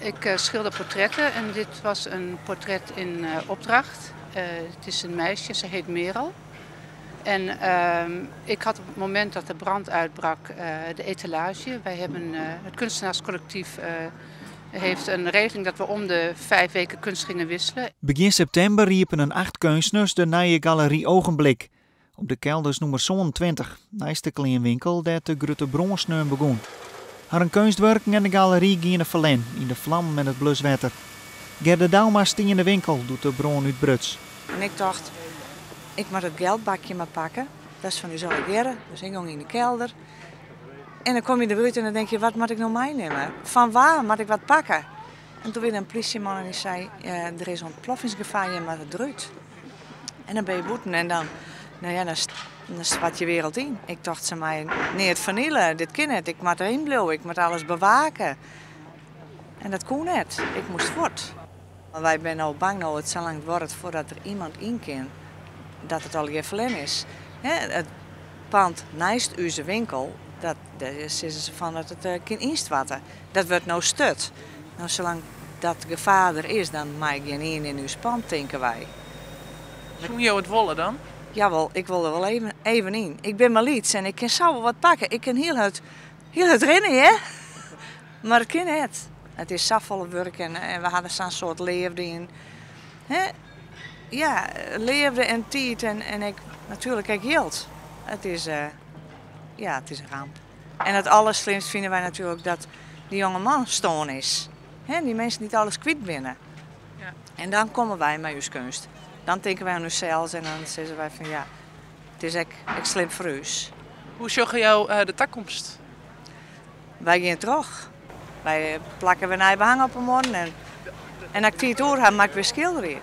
Ik schilder portretten en dit was een portret in opdracht. Het is een meisje, ze heet Merel. En ik had op het moment dat de brand uitbrak de etalage. Wij hebben het kunstenaarscollectief heeft een regeling dat we om de 5 weken kunst gingen wisselen. Begjin septimber iepenen acht keunstners de nije galery Ogenblik. Op de Kelders nûmer 27, neist de kleanwinkel dêr't de grutte brân sneon begûn. Harren keunstwurken en de galery giene ferlern yn de flammen en it bluswetter. Gerda Dauma stie yn de winkel doe't de brân útbruts. En ik tocht, ik moat it jildbakje mar pakke. Dat is fan ús allegearre. Dus ik gie yn de kelder. En dan komme je derút en dan tink je, wat moat ik no meinimme? Fan wa moat ik wat pakke? En doe wie der in plysjeman en dy sei, der is ûntploffingsgefaar, je moatte derút. En dan binne je bûten en dan, no ja, dan stoart je wereld yn. Ik tocht, se meie neat ferniele, dit kin net. Ik moat deryn bliuwe, ik moat alles bewake. En dat koe net. Ik moast fuort. Wy binne no bang no it sa lang duorret foardat der iemand yn kin dat it allegear ferlern is. Hè, it pân neist ús winkel, dat, dêr sizze se fan dat it kin ynstoarte. Dat wurdt no stut. No, salang dat gefaar der is, dan mei gjinien yn ús pân, tinke wy. Soene jo it wolle dan? Jawol, ik wol der wol even yn. Ik bin mar lyts en ik kin sa wol wat pakke. Ik kin hiel hurd rinne, hè? Mar it kin net. It is safolle wurk en we hawwe sa'n soad leafde yn. Hè? Ja, leafde en tiid en ik, natuerlik ek jild. Ja, it is in ramp. En it alderslimst fine wy natuerlik dat dy jongeman stoarn is. Hè, dy minsken dy't alles kwyt binne. En dan komme wy mei ús keunst. Dan tinke wy oan ússels en dan sizze wy fan ja, it is ek slim foar ús. Hoe sjogge jo de takomst? Wy gean troch. Wy plakke wer nij behang op 'e muorren en as ik tiid oer ha, moat ik wer skilderje.